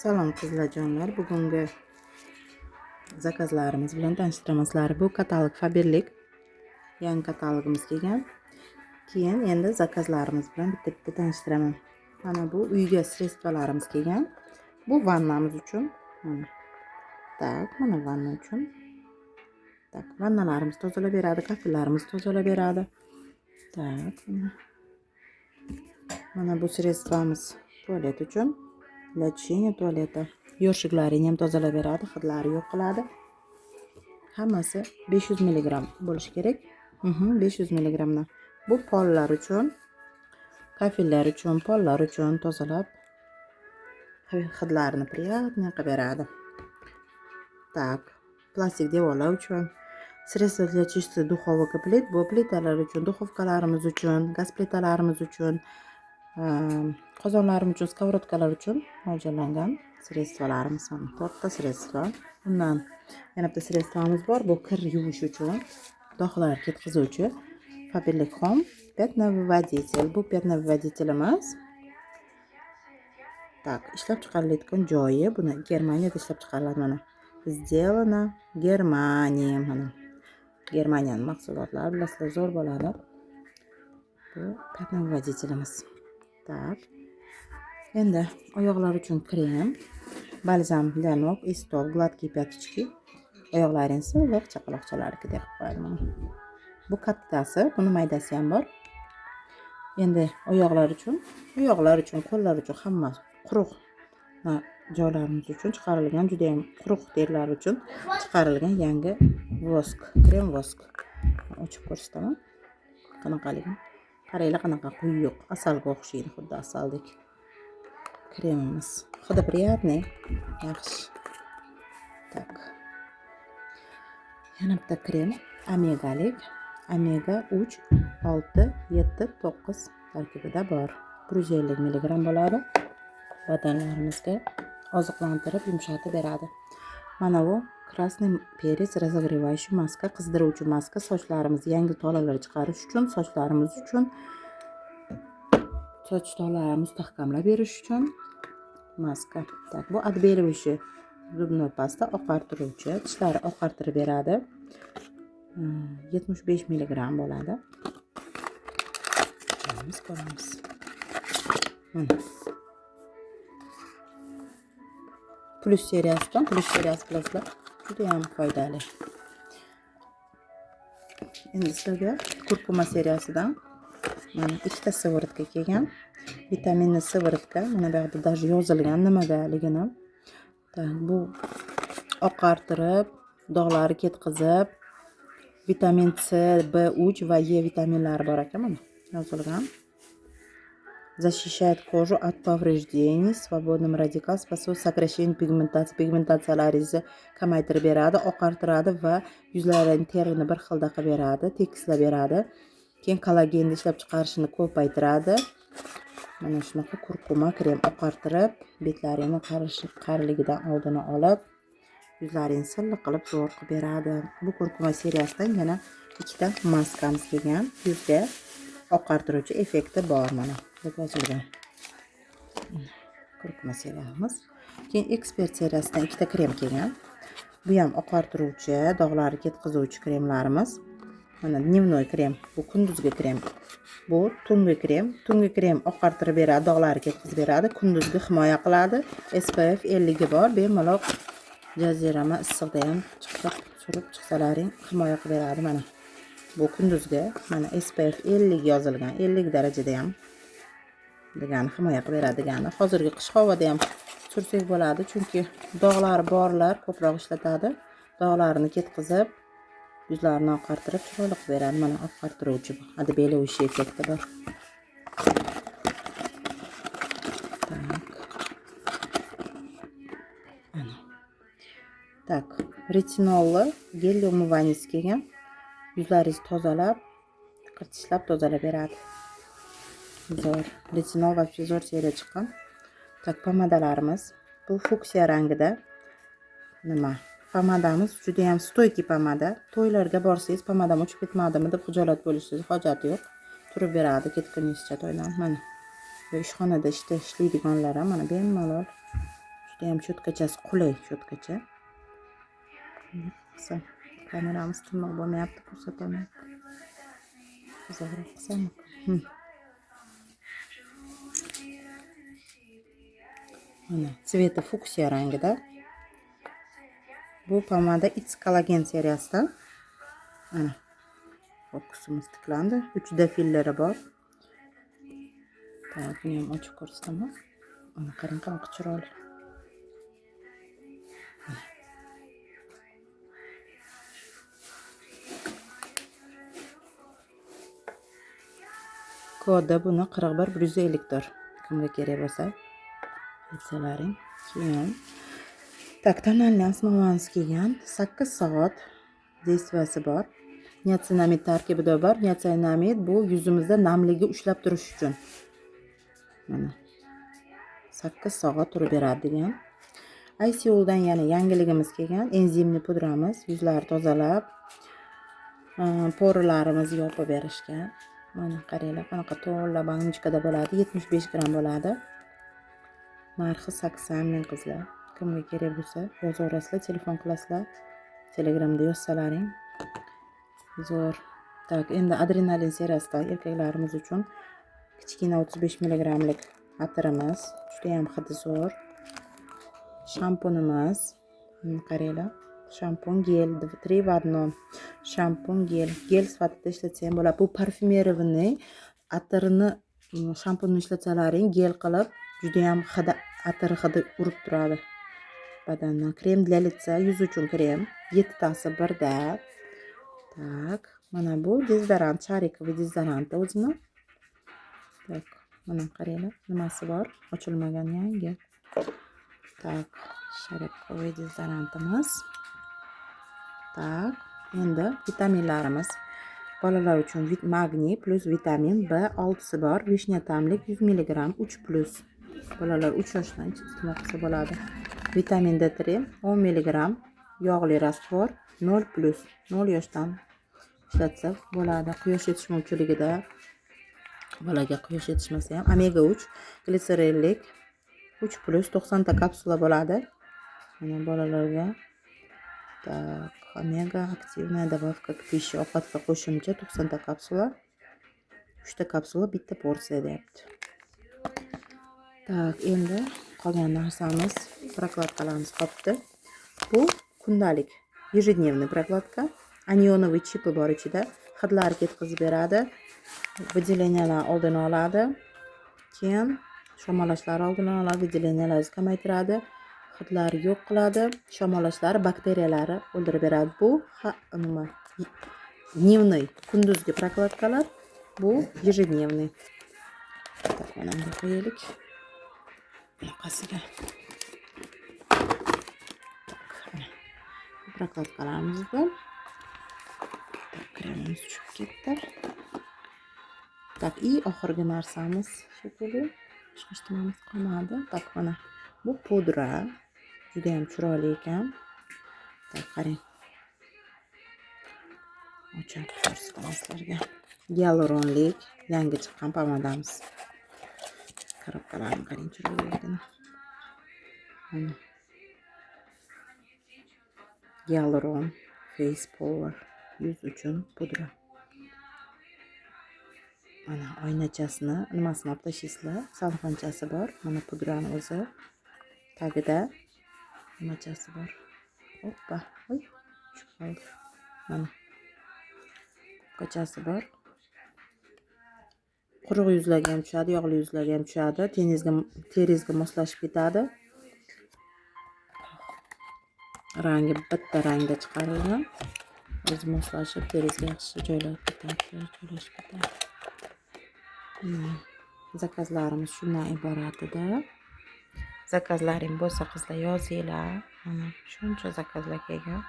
Salom, qizlarjonlar. Bugungi zakazlarimiz bilan tanishtiraman sizlarni. Bu katalog Faberlic. Yangi katalogimiz kelgan. Keyin endi zakazlarimiz bilan bitta-bitta tanishtiraman. Mana bu uyga средство larimiz kelgan. Bu vannamiz uchun. Mana. Так, mana vanna uchun. Так, vannalarimiz tozalab beradi, kafelarimiz tozalab beradi. Так, mana. Mana bu средство miz tualet uchun. Для очищения туалета. Ёршик larini ham tozalab beradi, hidlari yo'q qiladi. Hammasi 500 mg bo'lishi kerak. 500 mgdan. Bu pollar uchun, kafellar uchun, pollar uchun tozalab hidlarini приятный qilib beradi. Так, plastik devorlar uchun. Средство для чистки духовок и плит. Bu plitalar uchun, duxovkalarimiz uchun, gaz plitalarimiz uchun, qozonlarimiz uchun, сковородка lar uchun mo'ljallangan средство larimiz. Mana to'rtta средство. Undan yana bitta средство miz bor. Bu kir yuvish uchun, dog'lar ketkazuvchi Faberlic Home пятновыводитель. Bu пятновыводитель imiz. Так, ishlab chiqarilayotgan joyi, buni Germaniyada ishlab chiqariladi mana. Сделано Germaniya mana. Germaniyani mahsulotlari, bilasizlar, zo'r bo'ladi. Bu пятновыводитель imiz. Так. Endi oyoqlar uchun krem, бальзам для ног и стоп, гладкие пяточки. Oyoqlaringizni silliq chaqaloqchalarnikidek qilib qo'yadi mana. Bu kattasi, buni maydasi ham bor. Endi oyoqlar uchun, qo'llar uchun, hammasi quruq joylarimiz uchun chiqarilgan, juda ham quruq terilar uchun chiqarilgan yangi воск, krem воск. Ochib ko'rsataman qanaqaligini. Qaranglar, qanaqa quyuq, asalga o'xshaydi, xuddi asaldek. Kremimiz. Hidi приятный, yaxshi. Так. Yana bitta krem omegalik. Omega 3, 6, 7, 9 tarkibida bor. 150 mg bo'ladi. Badanlarimizga oziqlantirib, yumshatib beradi. Mana bu красный перец разогревающий maska, qizdiruvchi maska, sochlarimiz yangi tolalar chiqarish uchun, sochlarimiz uchun, soch tolalarini mustahkamlab berish uchun maska. Так, bu отбеливающий зубной паста, oqartiruvchi, tishlarni oqartirib beradi. 75 mg bo'ladi. Ochamiz, ko'ramiz. Mana. Plus seriyasidan, Plus seriyasi, bilasizlar, juda ham foydali. Endi sizlarga kurkuma seriyasidan mana ikkita сыворотка kelgan. Vitaminli сыворотка. Mana bu yoqda даже yozilgan nimagaligini. Так, bu oqartirib, dog'larni ketqizib, vitamin C, B3 va E vitaminlari bor ekan, mana yozilgan. Защищает кожу от повреждений свободным радикал, способствует сокращению пигментации. Pigmentatsiyalaringizni kamaytirib beradi, oqartiradi va yuzlaring terini bir xilda qilib beradi, tekislab beradi. Keyin kollagenni ishlab chiqarishini ko'paytiradi. Mana shunaqa kurkuma krem oqartirib, betlaringni qariligidan oldini olib, yuzlaringni silliq qilib, zo'r qilib beradi. Bu kurkuma seriyasidan yana ikkita maskamiz kelgan. Yuzga oqartiruvchi effekti bor, mana deb yozilgan. Kurkuma seriyamiz. Keyin Ekspert seriyasidan ikkita krem kelgan. Bu ham oqartiruvchi, dog'larni ketqizuvchi kremlarimiz. Mana дневной krem, bu kunduzgi krem. Bu tungi krem. Tungi krem oqartirib beradi, dog'larni ketkazib beradi, kunduzgi himoya qiladi. SPF 50 bor, bemalol jazirama issiqda ham chiqib, surib chiqsalaring, himoya qilib beradi mana. Bu kunduzgi, mana SPF 50 yozilgan, 50 darajada ham degani himoya qilib beradi degani. Hozirgi qish havoda ham sursak bo'ladi, chunki dog'lari borlar ko'proq ishlatadi. Dog'larini ketqizib, yuzlarini oqartirib, chiroyli qilib beradi. Mana oqartiruvchi bu. Отбеливающий effekti bor. Так. Ana. Так, retinolli гель умывание si kelgan. Yuzlaringizni tozalab, qirtishlab tozalab beradi. Zo'r. Retinol вообще zo'r seriya chiqqan. Так, pomadalarimiz. Bu fuksiya rangida nima? Pomadamiz juda ham стойкий pomada. To'ylarga borsangiz, pomadam o'chib ketmadimi deb xijolat bo'lishingiz hojati yo'q. Turib beradi ketguningizcha to'ydan. Mana. Bu ishxonada ishda ishlaydiganlar ham mana bemalol juda. Judayam cho'tkachasi qulay cho'tkacha. Qilsam, kameramiz tiniq bo'lmayapti, ko'rsatolmayapti. Uzoqroq qilsam. Mana цвета fuksiya rangida. Bu pomada It's Collagen seriyasidan. Mana fokusimiz tiklandi. 3D filleri bor. Tak, buni ham ochib ko'rsataman. Mana qarang, qanaqa chiroyli. Kodi buni 41 154. Kimga kerak bo'lsa aytsalaring. Keyin tak, tonalniy основamiz kelgan. 8 soat действияsi bor. Niacinamid tarkibida bor. Niacinamid bu yuzimizda namligi ushlab turish uchun. Mana 8 soat turib beradi degan. ICU'dan yana yangiligimiz kelgan. Enzimli pudramiz yuzlarni tozalab, poralarimizni yopib berishgan. Mana qaranglar, qanaqa to'la banочкада bo'ladi, 75 gramm bo'ladi. Narxi 80 ming qizlar. Kimga kerak bo'lsa, yozaverasizlar, telefon qilasizlar, Telegramda yozsalaring. Zo'r. Tak, endi adrenalin seriyasidan erkaklarimiz uchun kichkina 35 milligramlik atirimiz, juda ham hidi zo'r. Shampunimiz, qaranglar, shampun gel, 3 в 1. Shampun gel, gel sifatida ishlatsa ham bo'ladi. Bu parfyumeriyani atirini, shampunni ishlatsalaring gel qilib, juda ham hidi, atir hidi urib turadi badandan. Krem для лица, yuz uchun krem, 7 tasi birda. Tak, mana bu dezodorant, sharikovый dezodorant o'zini. Tak, mana qaranglar, nimasi bor? Ochilmagan yangi. Tak, sharikovый dezodorantimiz. Tak, endi vitaminlarimiz. Bolalar uchun magniy plus vitamin B6 bor. Vishnya ta'mlik 100 milligram 3+. Bolalar 3 yoshdan iste'mol qilsa bo'ladi. Vitamin D3 10 milligram yog'li раствор 0+, 0 yoshdan ishlatsa bo'ladi. Quyosh yetishmovchiligida bolaga quyosh yetishmasa ham omega 3 glitserinlik 3+ 90 ta kapsula bo'ladi. Mana bolalarga. Tak, omega активная добавка к пище, ovqatga qo'shimcha 90 ta kapsula. 3 ta kapsula bitta porsiya deyapti. Tak, endi qolgan narsamiz prokladkalarimiz qolibdi. Bu kundalik, ежедневный prokladka. Anionovый chipi bor ichida. Hidlar ketkazib beradi. Выделениyalar oldini oladi. Keyin shamollashlar oldini oladi, выделениyalarni kamaytiradi. Hidlar yo'q qiladi, shamollashlar, bakteriyalari o'ldirib beradi. Bu nima? Дневной, kunduzgi prokladkalar, bu ежедневный. Tak, mana bunga qo'yaylik. Bunaqasiga. Tak, mana prokladkalarimiz bu. Tak, kremimiz tushib ketdi. Tak, и oxirgi narsamiz shekilli. Boshqa hech nimamiz qolmadi. Tak, mana bu pudra. Juda ham chiroyli ekan. Tak, qarang. Ochib ko'rsataman sizlarga. Gialuronlik yangi chiqqan pomadamiz. Korobkalarini qarang chiroyliligini. Mana. Gialuron Face Power yuz uchun pudra. Mana oynachasini nimasini olib tashlaysizlar? Salxonchasi bor. Mana pudrani o'zi tagida nimachasi bor. Hoppa, oy, tushib qoldi. Mana kupkachasi bor. Quruq yuzlarga ham tushadi, yog'li yuzlarga ham tushadi. Teringizga moslashib ketadi. Rangi bitta rangda chiqarilgan. O'zi moslashib teringizga yaxshi joylab ketadi, joylashib ketadi. Zakazlarimiz shundan iborat edi. Zakazlaring bo'lsa qizlar yozinglar. Mana shuncha zakazlar kelgan.